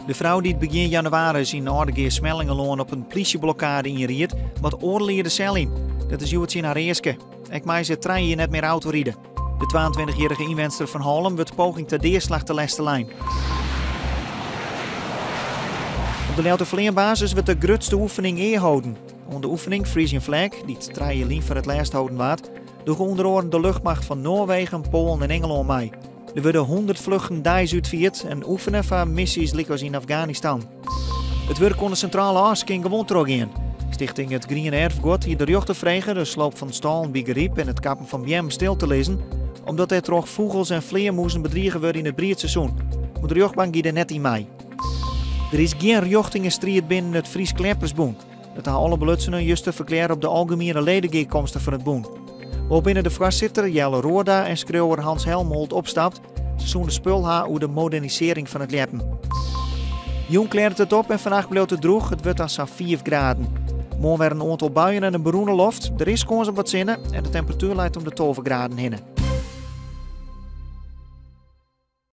De frou dy't begjin jannewaris yn Aldegea Smellingerlân op in plysjeblokkade ynried, moat oardel jier de sel yn. Dat is hjoed tsjin har easke. Ek mei se trije jier net mear autoride. De 22-jierrige ynwenster fan Hallum wurdt poging ta deaslach te lêste lein. Op de Ljouwerter fleanbasis wurdt de grutste oefening ea holden. Oan de oefening Frisian Flag, dy't trije jier lyn foar it lêst holden waard, dogge ûnder oaren de luchtmacht fan Noarwegen, Poalen en Ingelân mei. Der wurde 100 fluchten deis útfierd en oefene foar missys lykas yn Afganistan. It wurk oan de Sintrale As kin gewoan trochgean. Stichting It Griene Erfguod hie de rjochter frege de sloop fan stâlen by Garyp en it kappen fan beammen stil te lizzen, omdat dêrtroch fûgels en flearmûzen bedrige wurde yn it briedseizoen. Mar de rjochtbank gie dêr net yn mei. Der is gjin rjochtingestriid binnen it Frysk Ljeppersbûn. Dat ha alle belutsenen juster ferklearre op de algemiene ledegearkomste fan it bûn. Wol binne de foarsitter Jelle Roorda en skriuwer Hans Helmholt opstapt. Se soene spul ha oer de modernisearring fan it ljeppen. Jûn klearret it op en fannacht bliuwt it drûch. It wurdt dan sa'n 5 graden. Moarn wer in oantal buien en in berûne loft. Der is kâns op wat sinne en de temperatuer leit om de 12 graden hinne.